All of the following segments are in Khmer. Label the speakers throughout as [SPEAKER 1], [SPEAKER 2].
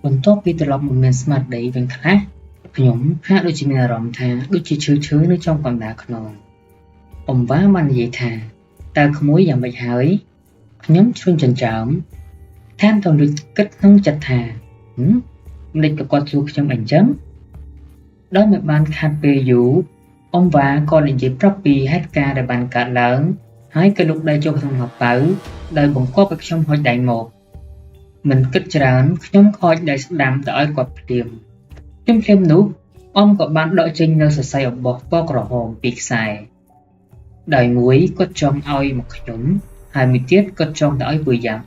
[SPEAKER 1] បន្ទាប់ពីត្រឡប់មកមានស្មារតីវិញខ្លះខ្ញុំហាក់ដូចជាមានអារម្មណ៍ថាដូចជាឈឺៗនៅចំកណ្ដាលខ្នងអ៊ំវ៉ាបាននិយាយថាតើក្មួយយ៉ាងម៉េចហើយខ្ញុំជ្រុញចិញ្ចើមថែមទាំងលួចគិតក្នុងចិត្តថាមិនដេចក៏គាត់សួរខ្ញុំអញ្ចឹងដោយមិនបានខាត់ពេលយូរអ៊ំវ៉ាក៏និយាយប្រាប់ពីហេតុការណ៍ដែលបានកើតឡើងហើយក៏លុកដៃចូលក្នុងហោប៉ៅដោយបង្គាប់ឲ្យខ្ញុំហុចដៃមកមិនគិតច្រើនខ្ញុំខកដៃស្ដាំទៅឲ្យគាត់ភ្លាមភ្លាមៗនោះអ៊ំក៏បានដកចេញនៅសរសៃអំបោះពណ៌ក្រហមពីរខ្សែដោយមួយគាត់ចងឲ្យមកខ្ញុំហើយមួយទៀតគាត់ចងទៅឲ្យពូយ៉ាប់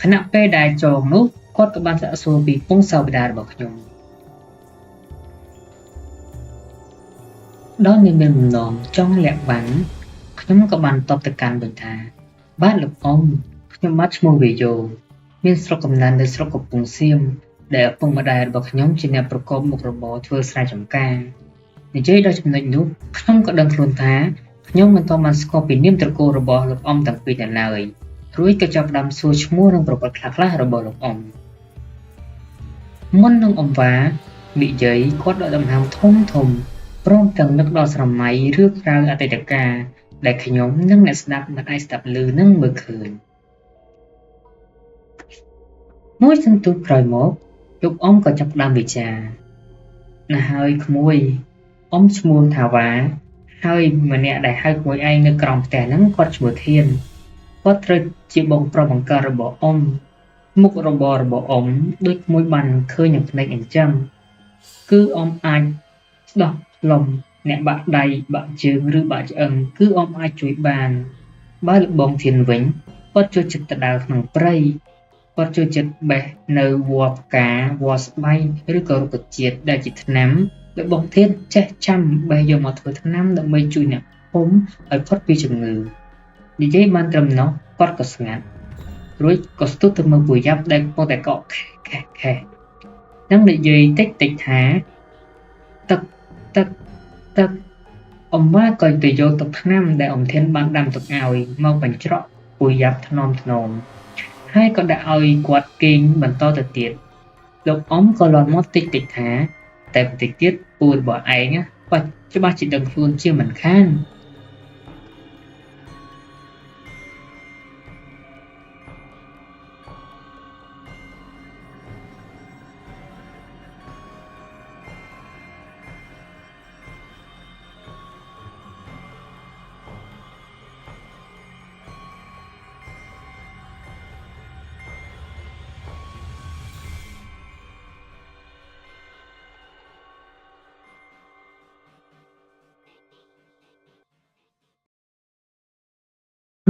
[SPEAKER 1] ខណៈពេលដែលចងនោះគាត់ក៏បានសាកសួរពីពងសាវតារបស់ខ្ញុំដោយមិនមានបំណងចង់លាក់បាំងខ្ញុំក៏បានតបទៅកាន់វិញថាបាទលោកអ៊ំខ្ញុំបាទឈ្មោះវីយ៉ូមានស្រុកកំណើតនៅស្រុកកំពង់សៀមដែលឪពុកម្ដាយរបស់ខ្ញុំជាអ្នកប្រកបមុខរបរធ្វើស្រែចម្ការនិយាយដល់ចំណុចនោះខ្ញុំក៏ដឹងខ្លួនថាខ្ញុំមិនទាន់បានស្គាល់ពីនាមត្រកូលរបស់លោកអ៊ំទាំងពីរនៅឡើយរួចក៏ចាប់ផ្ដើមសួរឈ្មោះនិងប្រវត្តិខ្លះៗរបស់លោកអ៊ំមុននឹងអ៊ំវ៉ានិយាយគាត់ដកដង្ហើមធំធំព្រមទាំងនឹកដល់ស្រមៃរឿងរ៉ាវអតីតកាលដែលខ្ញុំនិងអ្នកស្ដាប់មិនអាចស្ដាប់ឮនិងមើលឃើញមួយសន្ទុះក្រោយមកលោកអ៊ំក៏ចាប់ផ្ដើមវិចារណាស់ហើយក្មួយអ៊ំឈ្មោះថាវ៉ាហើយម្នាក់ដែលហៅក្មួយឯងនៅក្រោមផ្ទះហ្នឹងគាត់ឈ្មោះធានគាត់ត្រូវជាបងប្រុសបង្កើតរបស់អ៊ំមុខរបររបស់អ៊ំដូចក្មួយបានឃើញនឹងភ្នែកអញ្ចឹងគឺអ៊ំអាចស្ដោះផ្លុំអ្នកបាក់ដៃបាក់ជើងឬបាក់ឆ្អឹងគឺអ៊ំអាចជួយបានបើលោកបងធានវិញគាត់ចូលចិត្តទៅដើរក្នុងព្រៃគាត់ចូលចិត្តបេះនៅវល្លិផ្កាវល្លិស្បៃឬក៏រុក្ខជាតិដែលជាថ្នាំលោកបងធានចេះចាំបេះយកមកធ្វើថ្នាំដើម្បីជួយអ្នកភូមិឲ្យផុតពីជំងឺនិយាយបានត្រឹមនោះគាត់ក៏ស្ងាត់រួចក៏ស្ទុះទៅមើលពូយ៉ាប់ដែលកំពុងតែកក់ខេះខេះនិងនិយាយតិចតិចថាទឹកទឹកទឹកអ៊ំវ៉ាក៏ទៅយកទឹកថ្នាំដែលអ៊ំធានបានដាំទុកឲ្យមកបញ្ច្រកពូយ៉ាប់ថ្នមថ្នមហើយក៏ដាក់ឲ្យគាត់គេងបន្តទៅទៀតលោកអ៊ំក៏លាន់មាត់តិចតិចថាតែបន្តិចទៀតពូរបស់ឯងគាត់ច្បាស់ជាដឹងខ្លួនជាមិនខាន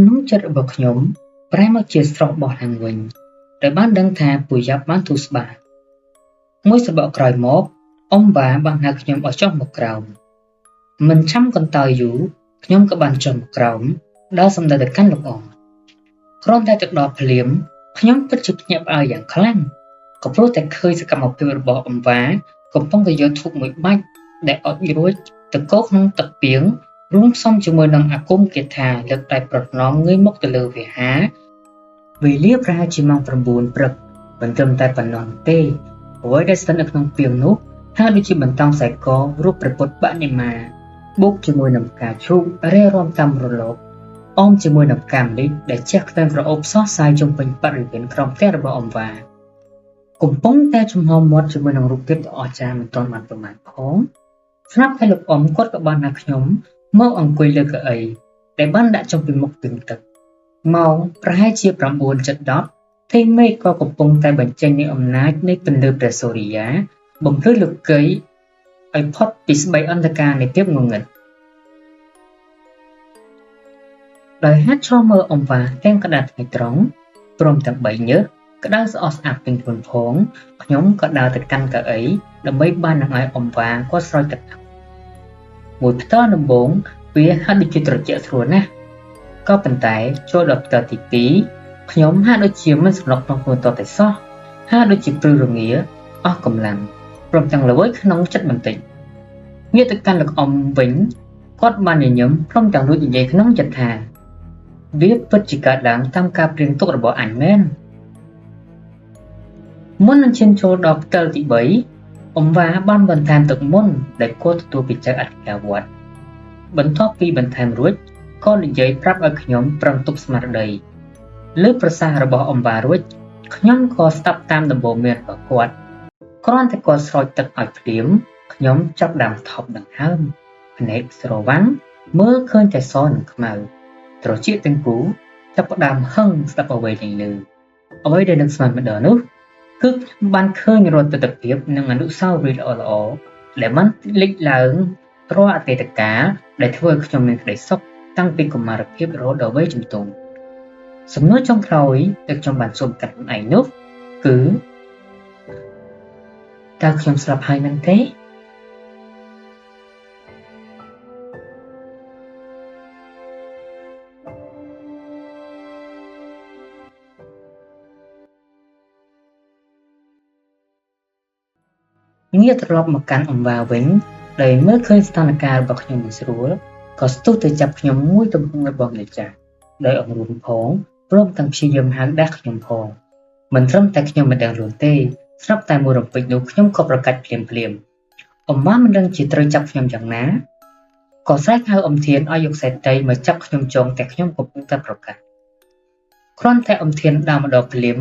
[SPEAKER 1] ក្នុងចិត្តរបស់ខ្ញុំប្រែមកជាស្រស់បោះឡើងវិញដោយបានដឹងថាពូយ៉ាប់បានធូរស្បើយមួយសបកក្រោយមកអ៊ំវ៉ាបានហៅខ្ញុំឲ្យចុះមកក្រោមមិនចាំកន្តើយយូរខ្ញុំក៏បានចុះមកក្រោមដើរសំដៅទៅកាន់លោកអ៊ំគ្រាន់តែទៅដល់ភ្លាមខ្ញុំពិតជាភ្ញាក់ផ្អើលយ៉ាងខ្លាំងក៏ព្រោះតែឃើញសកម្មភាពរបស់អ៊ំវ៉ាកំពុងតែយកធូបមួយបាច់ដែលអត់រួចទៅកូរក្នុងទឹកពាងរួមផ្សំជាមួយនឹងអាគមគាថាលើកដៃប្រណម្យងើយមុខទៅលើវិហារវេលាប្រហែលជាម៉ោង9ព្រឹកមិនត្រឹមតែប៉ុណ្ណោះទេអ្វីដែលស្ថិតនៅក្នុងពាងនោះហាក់ដូចជាបន្តោងខ្សែករូបព្រះពុទ្ធបដិមាបូកជាមួយនឹងផ្កាឈូករេរាំតាមរលកអមជាមួយនឹងផ្កាម្លិះដែលជះក្លិនក្រអូបសោះសាយជុំវិញបរិវេណក្រោមផ្ទះរបស់អ៊ំវ៉ាកំពុងតែចំហមាត់ជាមួយនឹងរូបភាពដ៏អស្ចារ្យមិនទាន់បានប្រមាណផងស្រាប់តែលោកអ៊ំគាត់ក៏បានហៅខ្ញុំមកអង្គុយលើកៅអីដែលបានដាក់ចុះពីមុខទឹងទឹកម៉ោងប្រហែលជា9:10ផ្ទៃមេឃក៏កំពុងតែបញ្ចេញនូវអំណាចនៃពន្លឺព្រះសូរិយាបំភ្លឺលោកីយ៍ឲ្យផុតពីស្បៃអន្ធការនៃភាពងងឹតដោយហេតុឈរមើលអ៊ំវ៉ាទាំងក្តៅថ្ងៃត្រង់ព្រមទាំងបីញើសក្តៅស្អុះស្អាប់ពេញខ្លួនផងខ្ញុំក៏ដើរទៅកាន់កៅអីដើម្បីបាននឹងឲ្យអ៊ំវ៉ាគាត់ស្រោចទឹកមួយផ្ទាល់ដំបូងវាហាក់ដូចជាត្រជាក់ស្រួលណាស់ក៏ប៉ុន្តែចូលដល់ផ្ទាល់ទី2ខ្ញុំហាក់ដូចជាមិនស្រណុកក្នុងខ្លួនតតែសោះហាក់ដូចជាព្រឺរងាអស់កម្លាំងព្រមទាំងល្វើយក្នុងចិត្តបន្តិចងាកទៅកាន់លោកអ៊ំវិញគាត់បានញញឹមព្រមទាំងលួចនិយាយក្នុងចិត្តថាវាពិតជាកើតឡើងតាមការព្រៀងទុករបស់អញមែន មុននឹងឈានចូលដល់ផ្តិលទី3អ៊ំវ៉ាបានបន្ថែមទឹកមន្តដែលគាត់ទទួលពីចៅអធិការវត្តបន្ទាប់ពីបន្ថែមរួចក៏និយាយប្រាប់ឲ្យខ្ញុំប្រឹងទប់ស្មារតីលើប្រសាសន៍របស់អ៊ំវ៉ារួចខ្ញុំក៏ស្ដាប់តាមដំបូន្មានរបស់គាត់គ្រាន់តែគាត់ស្រោចទឹកឲ្យភ្លាមខ្ញុំចាប់ដើមថប់ដង្ហើមភ្នែកស្រវាំងមើលឃើញតែសនិងខ្មៅត្រចៀកទាំងគូចាប់ផ្ដើមហឹងស្ដាប់អ្វីលែងឮអ្វីដែលនឹកស្មានមិនដល់នោះគឺខ្ញុំបានឃើញរាល់ទិដ្ឋភាពនិងអនុស្សាវរីយ៍ល្អៗដែលបានលេចឡើងរាល់អតីតកាលដែលធ្វើឲ្យខ្ញុំមានក្តីសុខតាំងពីកុមារភាពរហូតដល់វ័យជំទង់សំណួរចុងក្រោយដែលខ្ញុំបានសួរកាត់ខ្លួនឯងនោះគឺតើខ្ញុំស្លាប់ហើយមែនទេងាកត្រឡប់មកកាន់អង្វាវិញដោយមើលឃើញស្ថានភាពរបស់ខ្ញុំមិនស្រួលក៏ស្ទុះទៅចាប់ខ្ញុំមួយទំហឹងរបស់ម្ចាស់ដោយអង្រួមផងព្រមទាំងព្យាយាមហៅដាស់ខ្ញុំផងមិនត្រឹមតែខ្ញុំមិនដឹងខ្លួនទេស្រាប់តែមួយរំពេចនោះខ្ញុំក៏ប្រកាច់ភ្លាមភ្លាមអ៊ំម៉ាមិនដឹងជាត្រូវចាប់ខ្ញុំយ៉ាងណាក៏ស្រែកហៅអ៊ំធានឲ្យយកខ្សែតីមកចាប់ខ្ញុំចងតែខ្ញុំកំពុងតែប្រកាសគ្រាន់តែអ៊ំធានដើរមកដល់ភ្លាម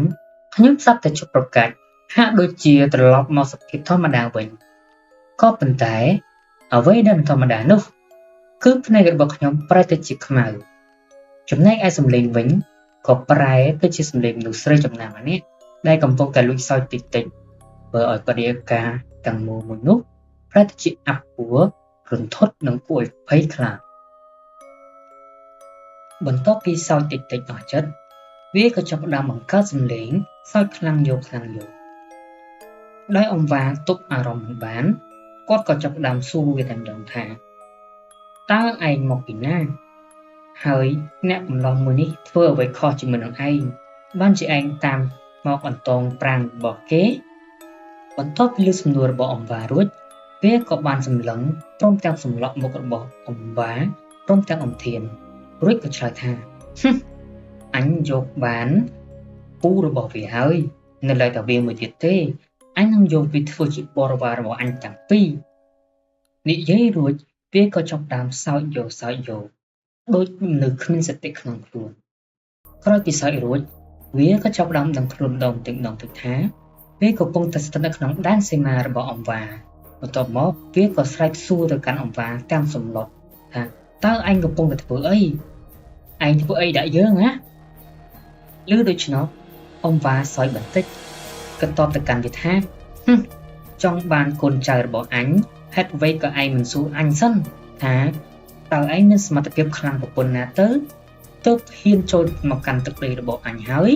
[SPEAKER 1] ខ្ញុំស្រាប់តែជប់ប្រកាច់ហាក់ដូចជាត្រឡប់មកសភាពធម្មតាវិញក៏ប៉ុន្តែអ្វីដែលមិនធម្មតានោះគឺភ្នែករបស់ខ្ញុំប្រែទៅជាខ្មៅចំណែកឯសំឡេងវិញក៏ប្រែទៅជាសំឡេងមនុស្សស្រីចំណាស់ម្នាក់ដែលកំពុងតែលួចសើចតិចតិចធ្វើឲ្យបរិយាកាសទាំងមូលមួយនោះប្រែទៅជាអាប់អួររន្ធត់និងគួរឲ្យភ័យខ្លាចបន្ទាប់ពីសើចតិចតិចអស់ចិត្តវាក៏ចាប់ផ្ដើមបង្កើតសំឡេងសើចខ្លាំងយកខ្លាំងយកដោយអង្វាទប់អារម្មណ៍មិនបានគាត់ក៏ចាប់ផ្ដើមសួរវាតែម្ដងថាតើឯងមកពីណាហើយអ្នកកំឡោះមួយនេះធ្វើអ្វីខុសជាមួយនឹងឯងបានជាឯងតាមមកអន្តងប្រាំងរបស់គេបន្ទាប់ពីលើសំណួររបស់អង្វារួចវាក៏បានសម្លឹងព្រមទាំងសម្លក់មុខរបស់អង្វាព្រមទាំងអំធានរួចក៏ឆ្លើយថាអញយកបានពូរបស់វាហើយនៅឡើយតែវាមួយទៀតទេអញនឹងយកវាធ្វើជាបរិវាររបស់អញទាំងពីរនិយាយរួចវាក៏ចាប់ដើមសើចយកសើចយកដូចនៅគ្មានសតិក្នុងខ្លួនក្រោយពីសើចរួចវាក៏ចាប់ដើមដឹងខ្លួនម្ដងបន្តិចម្ដងតិចថាវាកំពុងតែស្ថិតនៅក្នុងដែនសីមារបស់អង្វាបន្ទាប់មកវាក៏ស្រែកសួរទៅកាន់អង្វាទាំងសម្លុតថាតើឯងកំពុងតែធ្វើអីឯងធ្វើអីដាក់យើងហ៎ឮដូច្នោះអង្វាសើចបន្តិចក៏តបទៅកាន់វាថាចង់បានកូនចៅរបស់អញហេតុអ្វីក៏ឯងមិនសួរអញសិនថាតើឯងមានសមត្ថភាពខ្លាំងប្រពន្ធណាទៅទើបហ៊ានចូលមកកាន់ទឹកដីរបស់អញហើយ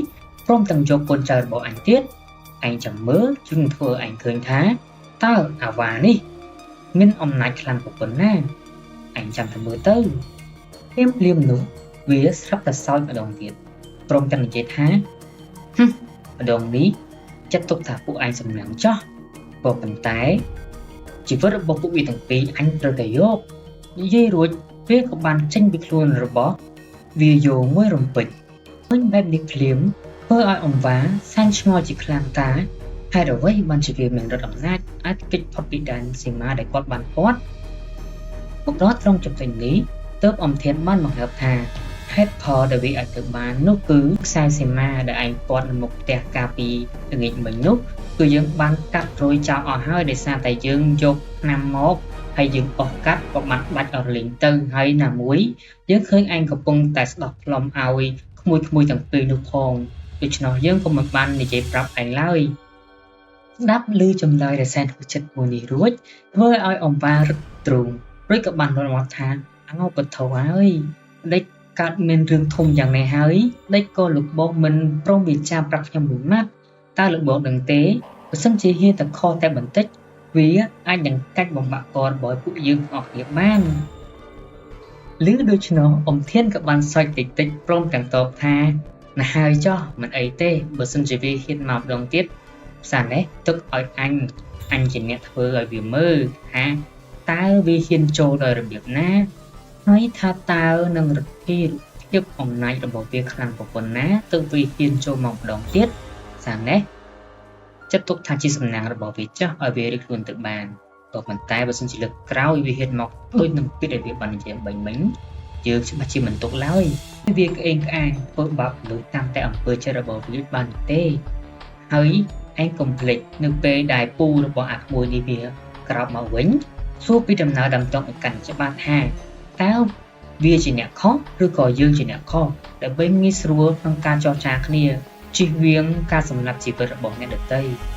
[SPEAKER 1] ព្រមទាំងយកកូនចៅរបស់អញទៀតឯងចាំមើលជឹងធ្វើឯងឃើញថាតើអាវ៉ានេះមានអំណាចខ្លាំងប្រពន្ធណាឯងចាំតែមើលទៅភ្លាមភ្លាមនោះវាស្រាប់តែសើចម្ដងទៀតព្រមទាំងនិយាយថាម្ដងនេះចាត់ទុកថាពួកឯងសំណាងចោះក៏ប៉ុន្តែជីវិតរបស់ពួកវាទាំងពីរអញត្រូវតែយកនិយាយរួចវាក៏បានចេញពីខ្លួនរបស់វាយោមួយរំពេចឃើញបែបនេះភ្លាមធ្វើឲ្យអង្វាសែនឆ្ងល់ជាខ្លាំងតាហេតុអ្វីបានជាវាមានរដ្ឋអំណាចអាចគេចផុតពីដែនសីមាដែលគាត់បានពាត់មកដល់ត្រង់ចំណុចនេះទើបអំធានបានបង្ហើបថាហេតុផលដែលវាអាចទៅបាននោះគឺខ្សែសីមាដែលឯងពាត់នៅមុខផ្ទះកាលពីល្ងាចមិញនោះគឺយើងបានកាត់រួយចោលអស់ហើយដោយសារតែយើងយកថ្នាំមកហើយយើងអស់កាត់ក៏បានដាច់អស់រលីងទៅហើយណាមួយយើងឃើញឯងកំពុងតែស្ដោះផ្លុំឲ្យក្មួយៗទាំងពីរនោះផងដូច្នោះយើងក៏មិនបាននិយាយប្រាប់ឯងឡើយស្ដាប់ឮចម្លើយដែលសែនហួសចិត្តមួយនេះរួចធ្វើឲ្យអង្វារឹកទ្រូងរួចក៏បានរត់ថាអោបធោហើយដេចកើតមានរឿងធំយ៉ាងនេះហើយដេចក៏លោកបងមិនព្រមវាចាប្រាប់ខ្ញុំមួយម៉ាត់តើលោកបងដឹងទេបើសិនជាហ៊ានតែខុសតែបន្តិចវាអាចនឹងកាច់បំបាក់ករបស់ពួកយើងទាំងអស់គ្នាបានឮដូច្នោះអ៊ំធានក៏បានសើចតិចតិចព្រមទាំងតបថាណាហើយចោះមិនអីទេបើសិនជាវាហ៊ានមកម្ដងទៀតផ្សារនេះទុកឲ្យអញជាអ្នកធ្វើឲ្យវាមើលថាតើវាហ៊ានចូលដោយរបៀបណាហើយថាតើនឹងរទ្ធីរូបភាពអំណាចរបស់វាខ្លាំងប៉ុណ្ណាទើបវាហ៊ានចូលមកម្ដងទៀតផ្សារនេះ ចាត់ទុកថាជាសំណាងរបស់វាចាស់ឲ្យវារួចខ្លួនទៅបានក៏ប៉ុន្តែបើសិនជាលើកក្រោយវាហ៊ានមកដូចនឹងពាក្យដែលវាបាននិយាយបាញ់មិញយើងច្បាស់ជាមិនទុកឡើយវាក្អេងក្អាងធ្វើបាបមនុស្សតាមតែអំពើចិត្តរបស់វាបានទេហើយឯងកុំភ្លេចនៅពេលដែលពូរបស់អាក្មួយនេះវាក្រោកមកវិញសួរពីដំណើរដើមតង់ឲ្យកាន់ច្បាស់ថាតើវាជាអ្នកខុសឬក៏យើងជាអ្នកខុសដើម្បីងាយស្រួលក្នុងការចរចាគ្នាជៀសវាងការសម្លាប់ជីវិតរបស់អ្នកដទៃ។